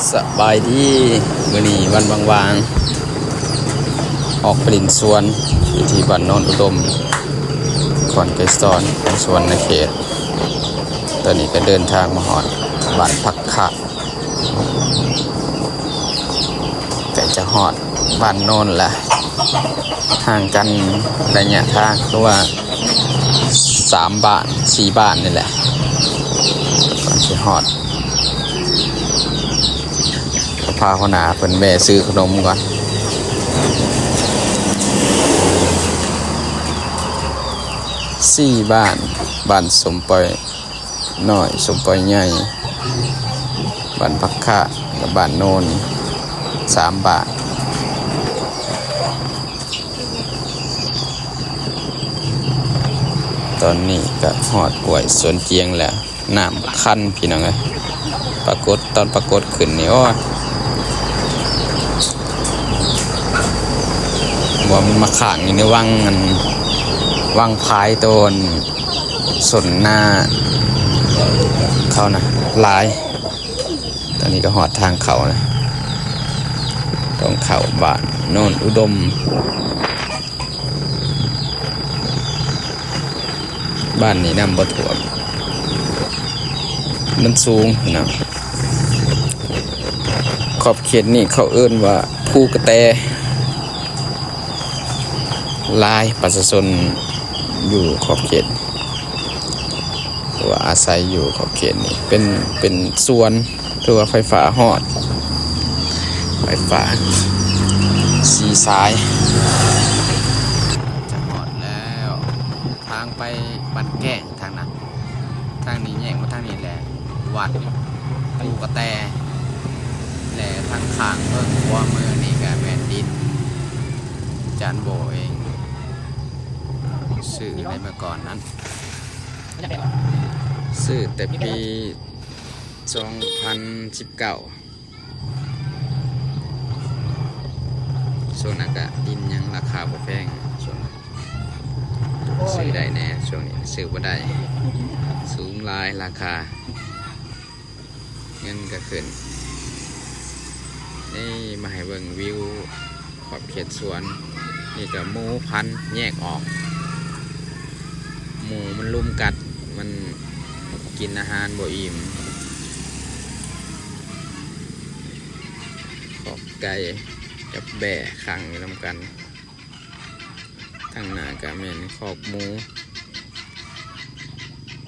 ສະບາຍດີ ມື້ນີ້ວັນຫວ່າງໆ ອອກໄປຫຼິ້ນສວນຢູ່ທີ່ບ້ານໂນນອຸດົມ ນະຄອນໄກສອນ ສວນໃນເຂດ. ຕອນນີ້ກໍເດີນທາງມາຮອດບ້ານຜັກຂະ ໃກ້ຈະຮອດບ້ານໂນນແລ້ວ. ຫ່າງກັນໄລຍະທາງຄືວ່າສາມບ້ານ ສີ່ບ້ານນີ້ແຫຼະ ກ່ອນຊິຮອດ. ພາຫົວໜ້າເພິ່ນແວ່ຊື້ຂະໜົມກ່ອນ. ສີ່ບ້ານ ບ້ານສົມປອຍ ນ້ອຍ ສົມປອຍໃຫຍ່ ບ້ານຜັກຂະ ກັບບ້ານໂນນ ສາມບ້ານ. ຕອນນີ້ກໍຮອດຫ້ວຍສວນຈຽງແລ້ວ ນ້ຳຄັນພີ່ນ້ອງເອີຍ. ປາກົດ ຕອນປາກົດຂຶ້ນນີ້ ໂອ້ຍ ວ່າມັນມາຄ້າງຢູ່ໃນວັງ ອັນ ວັງພາຍໂຕນ ສົນໜ້າເຂົານະຫຼາຍ. ຕອນນີ້ກໍຮອດທາງເຂົ້ານະ ຕ້ອງເຂົ້າບ້ານໂນນອຸດົມ. ບ້ານນີ້ນ້ຳບໍ່ຖ້ວມ ມັນສູງນະ. ຂອບເຂດນີ້ເຂົາເອີ້ນວ່າພູກະແຕ. ຫຼາຍປະຊາຊົນຢູ່ຂອບເຂດ ຫຼືວ່າອາໄສຢູ່ຂອບເຂດນີ້ ເປັນ ເປັນສວນ ຖືວ່າໄຟຟ້າຮອດ ໄຟຟ້າສີ່ສາຍ. ຈະຮອດແລ້ວ ທາງໄປບ້ານແກ້ງທາງນັ້ນ. ທາງນີ້ແຍກມາທາງນີ້ແຫຼະ ວັດພູກະແຕ ແລະ ທາງຂ້າງເບິ່ງຂວາມືນີ້ກະແມ່ນດິນ ຈານໂບເອງ ຊື້ໃນເມື່ອກ່ອນນັ້ນ ຊື້ແຕ່ປີສອງພັນສິບເກົ້າ. ຊ່ວງນັ້ນກະດິນຍັງລາຄາບໍ່ແພງ ຊ່ວງນັ້ນ ຊື້ໄດ້ແດ່ ຊ່ວງນີ້ຊື້ບໍ່ໄດ້ ສູງຫຼາຍລາຄາ ເງິນກະຂຶ້ນ. ນີ້ມາໃຫ້ເບິ່ງວິວຂອບເຂດສວນ ນີ້ກະໝູພັນແຍກອອກ ໝູມັນລຸມກັດ ມັນກິນອາຫານບໍ່ອີ່ມ. ຄອກໄກ່ກັບແບ້ຂັງຢູ່ນຳກັນ. ທາງໜ້າກະແມ່ນຄອກໝູ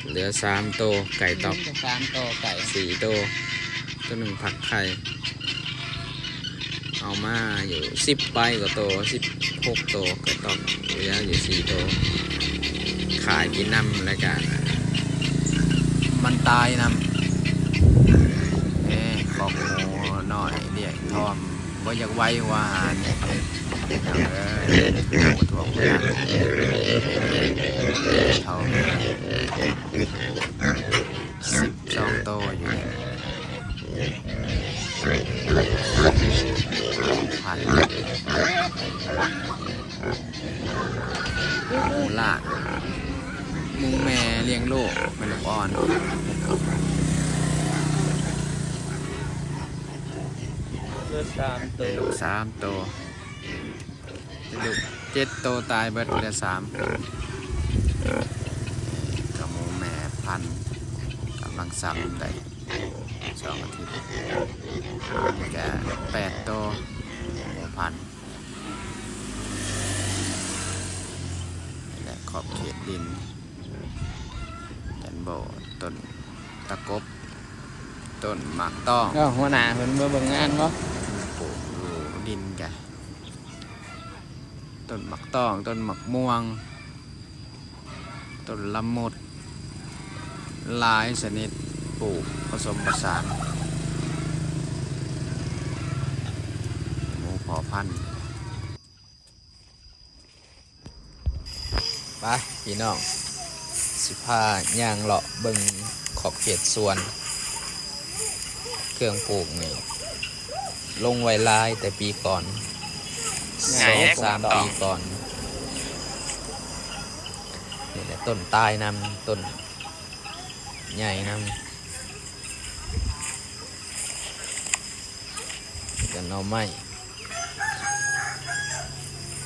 ເຫຼືອສາມໂຕ ໄກ່ຕອກ ສາມໂຕ ໄກ່ສີ່ໂຕ ໂຕໜຶ່ງຟັກໄຂ່. ເອົາມາຢູ່ສິບປາຍກວ່າໂຕ ສິບຫົກໂຕ ໄກ່ຕອກ ເຫຼືອຢູ່ສີ່ໂຕ ຂາຍກິນນຳ ແລ້ວກະມັນຕາຍນຳ. ເອີ ຄອກໝູນ້ອຍລ້ຽງທ້ອງ ບໍ່ຢາກໄຫວຫົວອາຫານ ພີ່ນ້ອງເອີຍ ບໍ່ຖ້ວງບໍ່ທັນ ເທົ່າສິບສອງໂຕຢູ່ ພັນ ໝູຫຼ້ານ ໝູແມ່ລ້ຽງລູກ ແມ່ລູກອ່ອນ ເຫຼືອສາມໂຕ ສາມໂຕ ລູກເຈັດໂຕຕາຍເບິດ ເຫຼືອສາມ ກະໝູແມ່ພັນ ກຳລັງສັກໄດ້ສອງອາທິດ ນີ້ກະແປດໂຕ ໝູພັນ. ນີ້ແຫຼະຂອບເຂດດິນ ຈັນໂບ ຕົ້ນຕະກົບ ຕົ້ນໝາກຕ້ອງ. ເອີ ຫົວໜ້າເພິ່ນມາເບິ່ງງານບໍ່? ປູກຢູ່ດິນກະ ຕົ້ນໝາກຕ້ອງ ຕົ້ນໝາກມ່ວງ ຕົ້ນລະມຸດ ຫຼາຍຊະນິດ ປູກປະສົມປະສານ ໝູພໍພັນ. ໄປພີ່ນ້ອງ ຊິພາຍ່າງເລາະເບິ່ງຂອບເຂດສວນ ເຄື່ອງປູກນີ້ ລົງໄວ້ຫຼາຍແຕ່ປີກ່ອນ ສອງສາມປີກ່ອນ. ນີ້ແຫຼະ ຕົ້ນຕາຍນຳ ຕົ້ນໃຫຍ່ນຳ. ກັບໜໍ່ໄມ້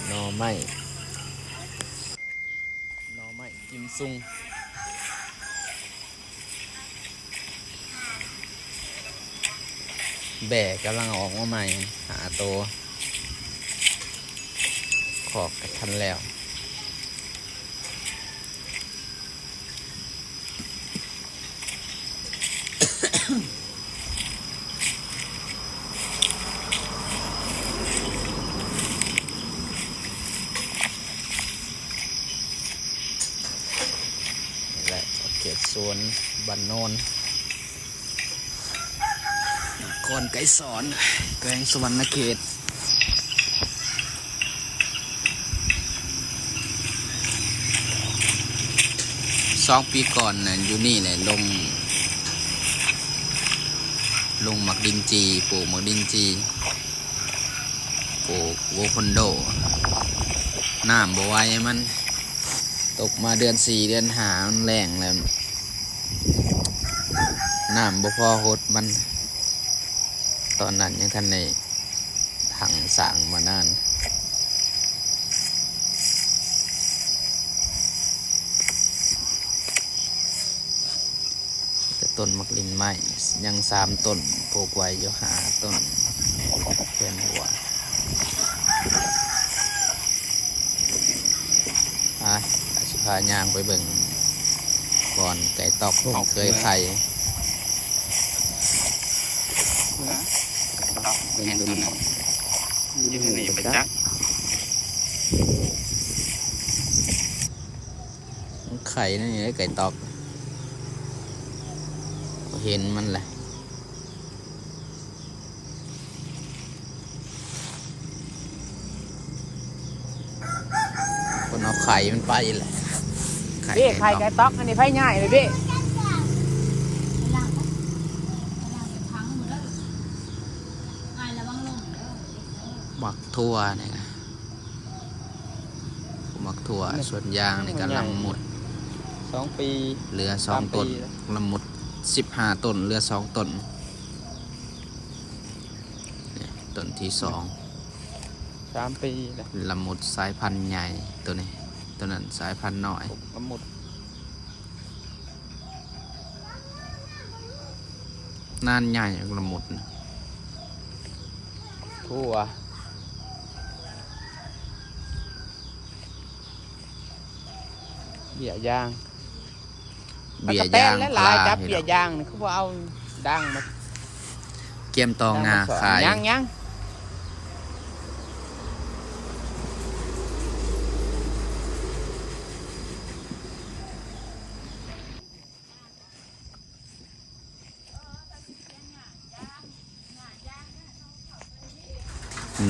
ໜໍ່ໄມ້ ໜໍ່ໄມ້ກິມຊຸງ ແບ້ກຳລັງອອກມາໃໝ່ຫ້າໂຕ ຄອກກະທັນແລ້ວ. ນີ້ແຫຼະ ເຂດສວນບ້ານໂນນ ນະຄອນໄກສອນ ແຂວງສະຫວັນນະເຂດ. ສອງປີກ່ອນນະ ຢູ່ນີ້ແຫຼະ ລົງ ລົງໝາກລິນຈີ່ ປູກໝາກລິນຈີ່ ປູກໂວຄອນໂດ ນ້ຳບໍ່ໄຫວມັນ ຕົກມາເດືອນສີ່ເດືອນຫ້າມັນແລ້ງແລ້ວ ນ້ຳບໍ່ພໍຫົດມັນ ຕອນນັ້ນຍັງທັນໄດ້ ທັງສ້າງມານານ ແຕ່ຕົ້ນໝາກລິນໄມ້ຍັງສາມຕົ້ນ ປູກໄວ້ຢູ່ຫ້າຕົ້ນ ແຂວນຫົວ. ໄປ ຊິພາຍ່າງໄປເບິ່ງບ່ອນໄກ່ຕອກເຄີຍໄຂ່. ເບິ່ງ ເບິ່ງ ເບິ່ງ ຢູ່ໃນນີ້ໄປຈັກ ໄຂ່ໃນນີ້ ໄກ່ຕອກ ເຫັນມັນແຫຼະ. ຄົນເອົາໄຂ່ມັນໄປແຫຼະ ໄຂ່ ເບ້ ໄຂ່ໄກ່ຕອກ ອັນນີ້ໃຜຍ້າຍເລີຍເບ້ ໝາກຖົ່ວນີ້ນະ ໝາກຖົ່ວ ສວນຢາງນີ້ກຳລັງໝຸດ ສອງປີ ເຫຼືອສອງຕົ້ນ ສາມປີ ລະໝຸດສິບຫ້າຕົ້ນ ເຫຼືອສອງຕົ້ນ. ນີ້ ຕົ້ນທີສອງ ສາມປີແລ້ວ ລະໝຸດສາຍພັນໃຫຍ່ ໂຕນີ້ ໂຕນັ້ນສາຍພັນນ້ອຍ ລະໝຸດ ນານໃຫຍ່ ລະໝຸດ ຖົ່ວ ເບ້ຍຢາງ. ເບ້ຍຢາງ ຕັກກະແຕນຫຼາຍໆ ຈັບເບ້ຍຢາງນີ້ ຄືບໍ່ເອົາດາງມາ ກຽມຕໍ່ງາຂາຍ ຍັງໆ.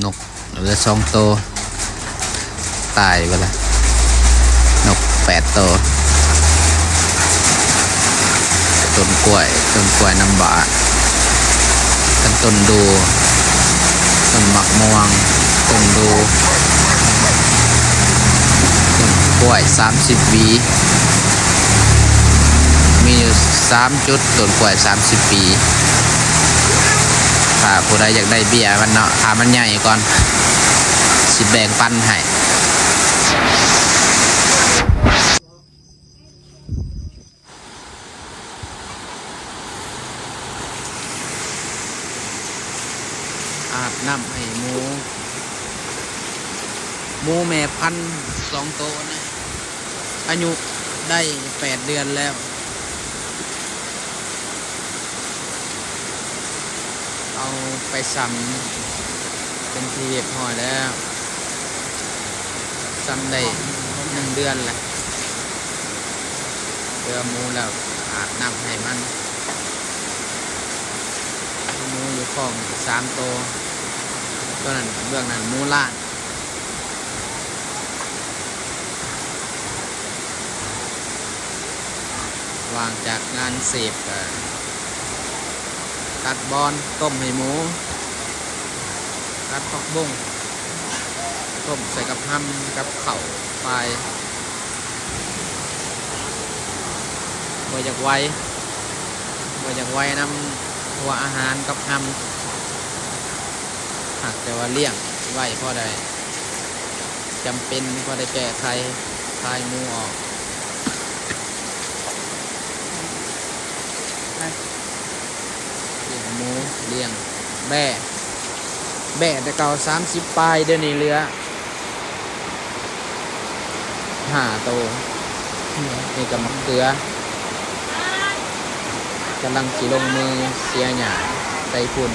ນົກເຫຼືອສອງໂຕ ຕາຍເບິດລະ ນົກແປດໂຕ. ຕົ້ນກ້ວຍ ຕົ້ນກ້ວຍນ້ຳວ້າ ກັນຕົ້ນດູ່ ຕົ້ນໝາກມ່ວງ ຕົ້ນດູ່ ຕົ້ນກ້ວຍສາມສິບຫວີ ມີຢູ່ສາມຈຸດ ຕົ້ນກ້ວຍສາມສິບປີ. ຖ້າຜູ້ໃດຢາກໄດ້ເບ້ຍມັນເນາະ ຖ້າມັນໃຫຍ່ກ່ອນ ຊິແບ່ງປັນໃຫ້. ອາບນ້ຳໃຫ້ໝູ ໝູແມ່ພັນສອງໂຕນະ ອາຍຸໄດ້ແປດເດືອນແລ້ວ ເອົາໄປຊຳເປັນທີ່ຮຽບຮ້ອຍແລ້ວ ຊຳໄດ້ໜຶ່ງເດືອນແລ້ວ. ເຫຼືອໝູແລ້ວອາບນ້ຳໃຫ້ມັນ ໝູຢູ່ຄອກສາມໂຕ ໂຕນັ້ນ ເບື້ອງນັ້ນໝູລ້ານ. ວ່າງຈາກງານເສບກະຕັດບອນ ຕົ້ມໃຫ້ໝູ ຕັດຜັກບົ້ງ ຕົ້ມໃສ່ກັບຮຳ ກັບເຂົ້າໄປ ບໍ່ຢາກໄຫວ ບໍ່ຢາກໄຫວນຳຫົວອາຫານກັບຮຳ. ຫາກແຕ່ວ່າລ້ຽງໄວ້ພໍໄດ້ ຈຳເປັນພໍໄດ້ແກ້ໄຂ ຂາຍໝູອອກ ລ້ຽງໝູ ລ້ຽງແບ້ ແບ້ແຕ່ເກົ່າສາມສິບປາຍ ດຽວນີ້ເຫຼືອ ຫ້າໂຕ ນີ້ກໍໝາກເຂືອ ກຳລັງຊິລົງມືເສຍຫຍ້າໃສ່ຝຸ່ນ.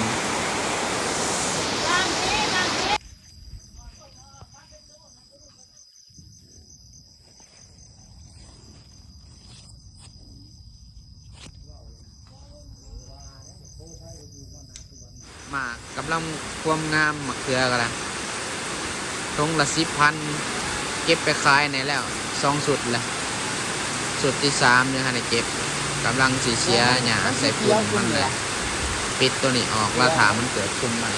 ໝາກກຳລັງຄວາມງາມ ໝາກເຂືອກໍລະ ຖົງລະສິບພັນ ເກັບໄປຂາຍແດ່ແລ້ວ ສອງຊຸດແລ້ວ ຊຸດທີສາມຍັງທັນໄດ້ເກັບ ກຳລັງຊິເສຍຫຍ້າໃສ່ຝຸ່ນມັນແຫຼະ ປິດໂຕນີ້ອອກ ລະຖ້າມັນເກີດຝຸ່ນໃໝ່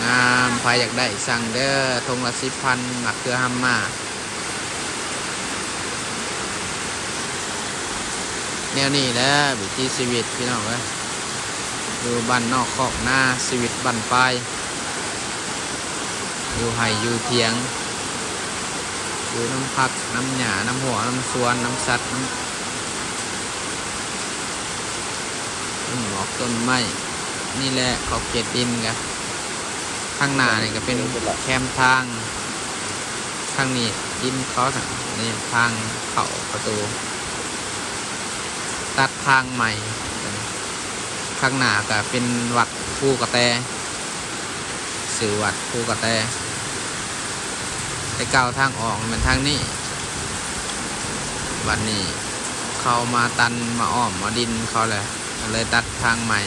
ງາມໆ ໃຜຢາກໄດ້ສັ່ງເດີ ຖົງລະສິບພັນ ໝາກເຂືອຮຳມາ. ແນວນີ້ແຫຼະວິຖີຊີວິດພີ່ນ້ອງເອີຍ ຢູ່ບ້ານນອກຄອກນາ ຊີວິດບັ້ນປາຍ ຢູ່ໄຮ່ຢູ່ຖຽງ ຢູ່ນຳຜັກນຳຫຍ້າ ນຳຮົ້ວນຳສວນ ນຳສັດ ນຳ ຕົ້ນໝອກຕົ້ນໄມ້ ນີ້ແຫຼະຂອບເຂດດິນກະ ທາງໜ້ານີ້ກະເປັນແຄມທາງ ທາງນີ້ດິນເຂົາ ນີ້ທາງເຂົ້າປະຕູ ຕັດທາງໃໝ່ ທາງໜ້າກະເປັນວັດພູກະແຕ ຊື່ວັດພູກະແຕ ແຕ່ເກົ່າທາງອອກແມ່ນທາງນີ້ ບັດນີ້ເຂົາມາຕັນມາອ້ອມເອົາດິນເຂົາແຫຼະ ກໍເລີຍຕັດທາງໃໝ່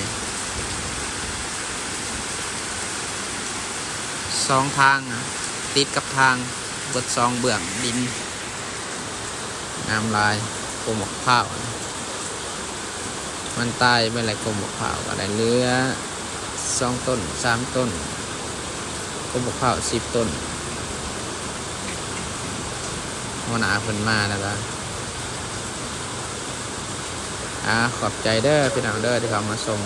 ສອງທາງ ຕິດກັບທາງ ເບິດສອງເບື້ອງດິນ ງາມຫຼາຍ ກົກໝາກພ້າວ ມັນຕາຍໄປແລ້ວ ກົກໝາກພ້າວກໍໄດ້ເຫຼືອສອງຕົ້ນ ສາມຕົ້ນ ກົກໝາກພ້າວສິບຕົ້ນ ຫົວໜ້າເພິ່ນມາແລ້ວກໍ ອາ ຂອບໃຈເດີພີ່ນ້ອງເດີ ທີ່ເຂົ້າມາຊົມ.